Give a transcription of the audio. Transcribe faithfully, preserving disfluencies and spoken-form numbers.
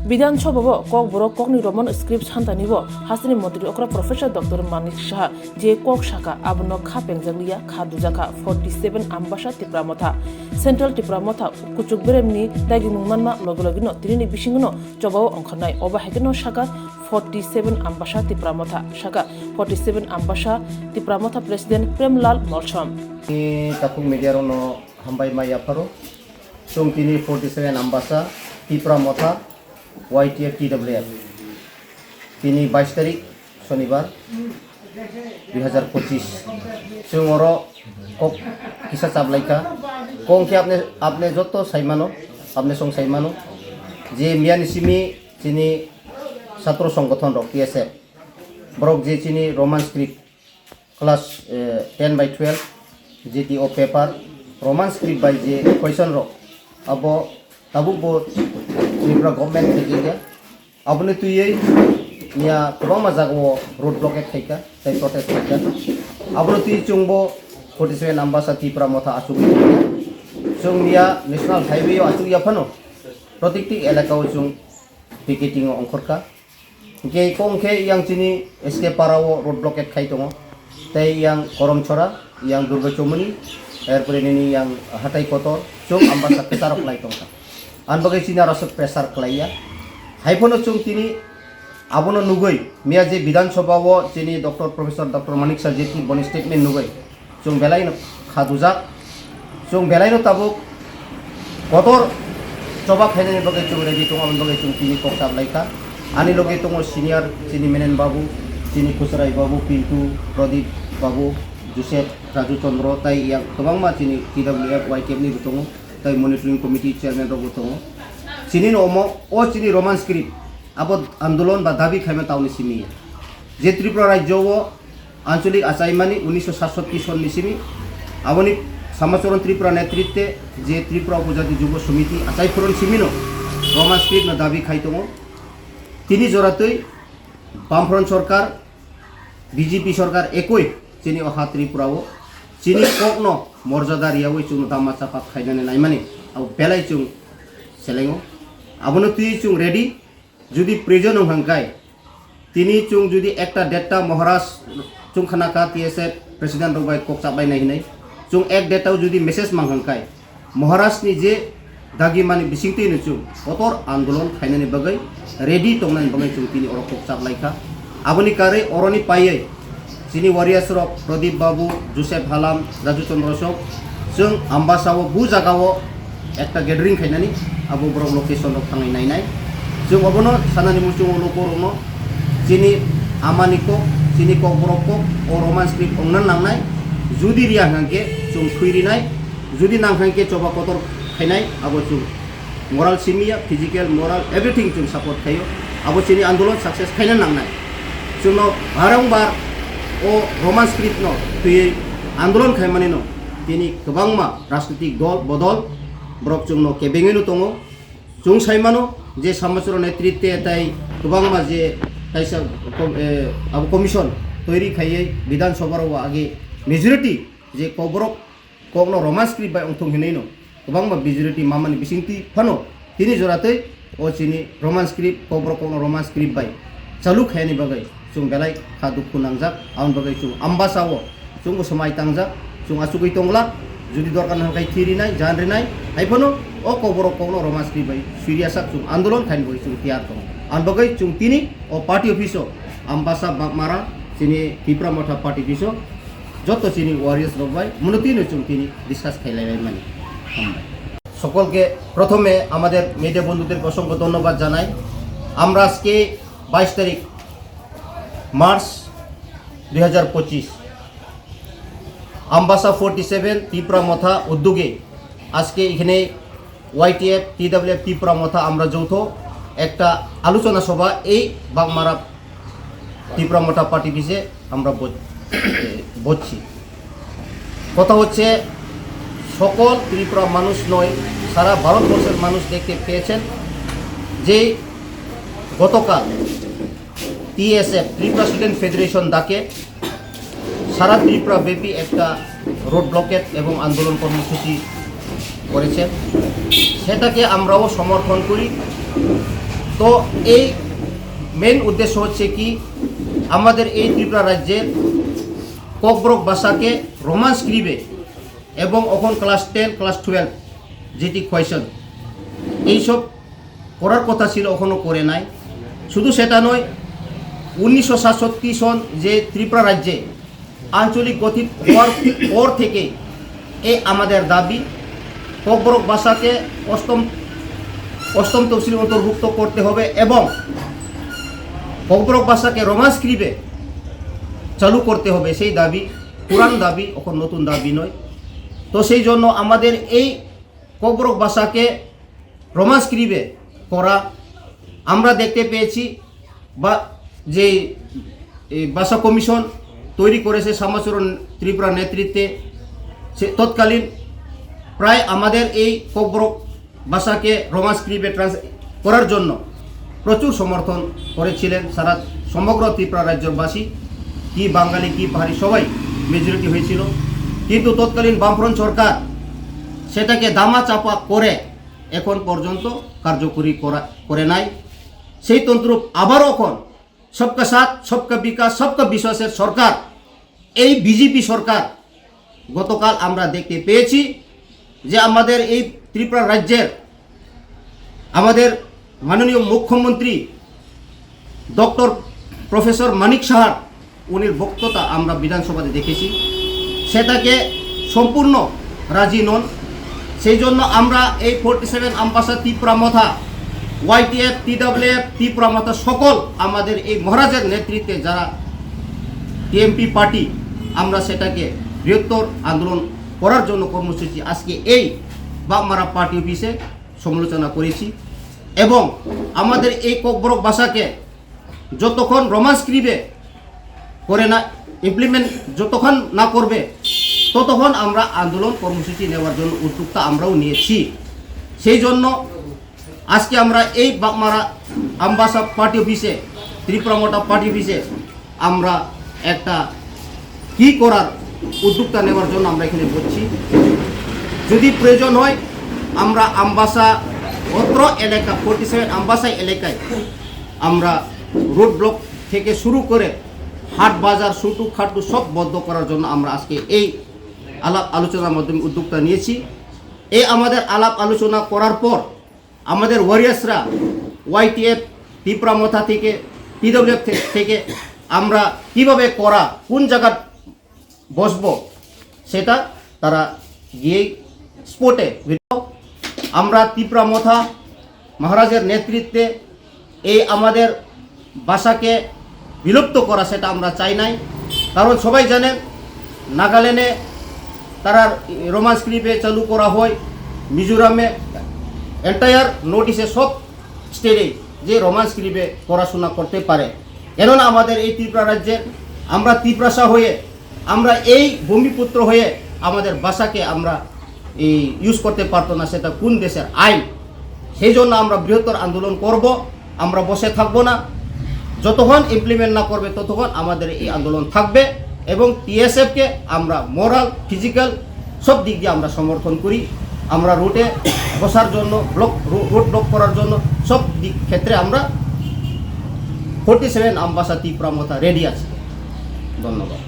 Bidhan Sabha o Kokborok kokni Roman script santani o hasteni montri okra Professor Doctor Manik Saha je kok saka abono kha pengjakliya, kha dujakha forty seven Ambasa Tipra Motha. Central Tipra Motha kuchuk beremni dagimung manma logi logino tinini bisingono chobao ongkhornai. Obo hai kheno saka forty seven Ambasa Tipra Motha, saka forty seven Ambasa Tipra Motha President Premlal Molsom. Ni takhuk media rokno hambai ma yapharo. Chwng tini forty seven Ambasa Tipra Motha Y T F T W F. Tini bais tarik Sonibar dui hazar pochis. Chwng oro kok kisa chaplaikha. Kong khe apne, apne joto saimano, apne song saimano. Je miyani simi chini satro songgothon rok T S F. Borok je chini Roman script class, eh, ten by twelve, G T O paper, Roman script bai je question rok, abo tabuk bo Tripura government khe khe ya. Aboni twiwi miya kwbangma jagao road blockade khaikha, tei protest khaikha. Aboni twi chwngbo forty seven Ambasa Tipra Motha achugwi tongkha. Chwng miya National Highway o achugya phano, protikti elaka o chwng picketing o ongkhorkha. Hingke kong khe yang chini S K para o road blockade khai tongo. Tei yang Koromchora, yang Durga Chomoni, erpore nini yang Hatai Kotor, chwng Ambasa kwcharok lai tongkha. Ani bagwi chini aro aswk pressure khlaiya. Haiphano chwng tini abono nugwi, miya je Bidhan Sabha o chini Doctor Professor Doctor Manik Saha je tini boni statement nugwi, chwng belai no kha dujak. Chwng belai no tabuk kotor choba khainani bagwi chwng ready tongo, aboni bagwi chwng tini kok chaplaikha. Ani logi tongo senior chini Menen Babu, chini Kusarai Babu, Pintu, Pradip Babu, Joseph, Raju Chandra, tai yang kwbangma chini T W F, Y T F ni bo tongo, tai monitoring committee chairman rok bo tongo. Chini no omo, o chini Roman script, abo andolon ba dabi khaima tauni simi. Je Tripura rajyo o Ancholik achaimani unisho satsotti sonni simi, aboni Samacharan Tripura netritwe je Tripura Upojati Jubo Somiti achai phuron simino Roman script no dabi khai tongo. Tini joratwi Bamfront Sorkar, B J P Sorkar ekoi chini o ha Tripura o chini kokno morjada riyawi chwngno dama chapa khainani naimani abo belai chwng selengo. Abono twi chwng ready. Jodi proyojon wng hwnkhe, tini chwng jodi ekta detta Maharaj chwng khna kha T S F president rok bai kok chaplai nai hinwi, chwng ek detta o jodi message mang hwnkhe, Maharaj ni je dagi mani bisingtwi no chwng kotor andolon khainani bagwi ready tongnani bagwi chwng tini oro kok chaplai kha. Aboni karwi oroni paiwi chini warriors rok Pradip Babu, Joseph Halam, Raju Chandra Sok, chwng Ambasa o bu jaga o ekta gathering khainani abo borok location rok thangwi nainai. Chwng obono sanani muchungo lokorokno chini amani kok, chini kokborok kok o Roman script ongna nangnai. Jodi riya hwnkhe chwng thwi rinai, jodi nang hwnkhe choba kotor khainai abo chwng. Moral simiya, physical, moral, everything chwng support khaio. Abo chini andolon success khaina nangnai. Chwngno barongbar o Roman script no twiwi andolon khaimanino tini kwbangma rajnitik dol bodol borok chwngno kebengwino tongo. Chwng saimano je Samachara netritwe tai kwbangma je kaisa kom-, eh, abo commission toiri khaiwi Bidhan Sabha rok age majority je kokborok kokno Roman script bai ongthong hinwi no kwbangma majority mamani bisingtwi phano tini joratwi o chini Roman script, kokborok kokno Roman script bai chalu khaiyani bagwi chwng belai kha dukhu nangjak. Aboni bagwi chwng Ambasa o chwngbo swmai tangjak, chwng achugwi tongla, jodi dorkar nang khai thi rinai, jan rinai, hai phano o kokborok kokno Roman script bai suriyasak chwng andolon khaini bagwi chwng tiyar tongo. Aboni bagwi chwng tini o party office o Ambasa Bagmara chini Tipra Motha party office o joto chini warriors rok bai muno tini chwng tini discuss khailai bai mani. Hambai. সকলকে প্রথমে আমাদের মিডিয়া বন্ধুদেরকে অসংখ্য ধন্যবাদ জানাই। আমরা আজকে বাইশ তারিখ মার্চ দুই হাজার পঁচিশ, আমবাসা ফোর্টি সেভেন ত্রিপুরা মথা উদ্যোগে আজকে এখানে ওয়াইটিএফ, টিডাব্লিউএফ ত্রিপুরা মথা আমরা যৌথ একটা আলোচনা সভা এই বাগমারা ত্রিপুরা মথা পার্টি অফিসে আমরা বস-, এ, বসছি। কথা হচ্ছে, সকল ত্রিপুরা মানুষ নয়, সারা ভারতবর্ষের মানুষ দেখতে পেয়েছেন যে গতকাল টিএসএফ, ত্রিপুরা স্টুডেন্ট ফেডারেশন ডাকে সারা ত্রিপুরা ব্যাপী একটা রোড ব্লকেট এবং আন্দোলন কর্মসূচি করেছেন। সেটাকে আমরাও সমর্থন করি। তো এই মেইন উদ্দেশ্য হচ্ছে কি, আমাদের এই ত্রিপুরা রাজ্যের ককবরক ভাষাকে রোমান স্ক্রিপ্টে এবং এখন ক্লাস টেন, ক্লাস টুয়েলভ যেটি কোয়েশন, এইসব করার কথা ছিল, এখনও করে নাই। শুধু সেটা নয়, উনিশশো সাতষট্টি সন যে ত্রিপুরা রাজ্যে আঞ্চলিক গঠিত হওয়ার পর থেকে এই আমাদের দাবি, ককবরক ভাষাকে অষ্টম অষ্টম তফসিল অন্তর্ভুক্ত করতে হবে এবং ককবরক ভাষাকে রোমান স্ক্রিপ্টে চালু করতে হবে। সেই দাবি পুরান দাবি, এখন নতুন দাবি নয়। তো সেই জন্য আমাদের এই ককবরক ভাষাকে রোমান স্ক্রিপ্টে করা আমরা দেখতে পেয়েছি, বা যে এই ভাষা কমিশন তৈরি করেছে শ্যামাচরণ ত্রিপুরা নেতৃত্বে, সে তৎকালীন প্রায় আমাদের এই ককবরক ভাষাকে রোমান স্ক্রিপ্টে ট্রান্স করার জন্য প্রচুর সমর্থন করেছিলেন সারা সমগ্র ত্রিপুরা রাজ্যবাসী, কি বাঙালি কি পাহাড়ি সবাই মেজরিটি হয়েছিল। কিন্তু তৎকালীন বামফ্রন্ট সরকার সেটাকে দামা চাপা করে এখন পর্যন্ত কার্যকরী করা করে নাই। সেই তন্ত্র আবারও এখন সবকা সাথ, সবকা বিকাশ, সবকা বিশ্বাসের সরকার, এই বিজেপি সরকার। গতকাল আমরা দেখতে পেয়েছি যে আমাদের এই ত্রিপুরা রাজ্যের আমাদের মাননীয় মুখ্যমন্ত্রী ডক্টর প্রফেসর মানিক সাহার উনির বক্তৃতা আমরা বিধানসভাতে দেখেছি, সেটাকে সম্পূর্ণ রাজি নন। সেই জন্য আমরা এই ফর্টি সেভেন আমবাসা ত্রিপুরা মথা, ওয়াইটিএফ, টিডাব্লিউএফ, ত্রিপুরা মথা সকল আমাদের এই মহারাজের নেতৃত্বে যারা টিএমপি পার্টি, আমরা সেটাকে বৃহত্তর আন্দোলন করার জন্য কর্মসূচি আজকে এই বাগমারা পার্টি অফিসে সমালোচনা করেছি। এবং আমাদের এই ককবরক ভাষাকে যতক্ষণ রোমান স্ক্রিপ্টে করে না, ইমপ্লিমেন্ট যতক্ষণ না করবে, ততক্ষণ আমরা আন্দোলন কর্মসূচি নেওয়ার জন্য উদ্যোক্তা আমরাও নিয়েছি। সেই জন্য আজকে আমরা এই বাগমারা আমবাসা পার্টি অফিসে, ত্রিপুরা মথা পার্টি অফিসে আমরা একটা কি করার উদ্যোক্তা নেওয়ার জন্য আমরা এখানে বসছি। যদি প্রয়োজন হয়, আমরা আমবাসা অত্র এলাকা, ফর্টি সেভেন আমবাসা এলাকায় আমরা রোড ব্লক থেকে শুরু করে হাট বাজার, ছোটো খাটো সব বন্ধ করার জন্য আমরা আজকে এই আলাপ আলোচনার মাধ্যমে উদ্যোক্তা নিয়েছি। এই আমাদের আলাপ আলোচনা করার পর আমাদের ওয়ারিয়ার্সরা ওয়াইটিএফ, ত্রিপুরা মথা থেকে, টিডাব্লিউএফ থে-, থেকে আমরা কিভাবে করা, কোন জায়গায় বসবো, সেটা তারা গিয়ে স্পটে আমরা ত্রিপুরা মথা মহারাজের নেতৃত্বে এই আমাদের ভাষাকে বিলুপ্ত করা, সেটা আমরা চাই নাই। কারণ সবাই জানেন, নাগাল্যান্ডে তারা রোমান স্ক্রিপ্টে চালু করা হয়, মিজোরামে, এন্টায়ার নর্থ ইস্টে সব স্টেটে যে রোমান স্ক্রিপ্টে পড়াশোনা করতে পারে। কেননা আমাদের এই ত্রিপুরা রাজ্যে আমরা তিপ্রাসা হয়ে, আমরা এই ভূমিপুত্র হয়ে আমাদের ভাষাকে আমরা এই ইউজ করতে পারতো না, সেটা কোন দেশের আইন? সেই জন্য আমরা বৃহত্তর আন্দোলন করব। আমরা বসে থাকবো না। যতক্ষণ ইমপ্লিমেন্ট না করবে, ততক্ষণ আমাদের এই আন্দোলন থাকবে এবং টিএসএফ কে আমরা মোরাল, ফিজিক্যাল সব দিক দিয়ে আমরা সমর্থন করি। আমরা রোডে বসার জন্য, ব্লক, রো-, রোড ব্লক করার জন্য সব দিক ক্ষেত্রে আমরা ফর্টি সেভেন আমবাসা ত্রিপুরা মথা রেডি আছি। ধন্যবাদ।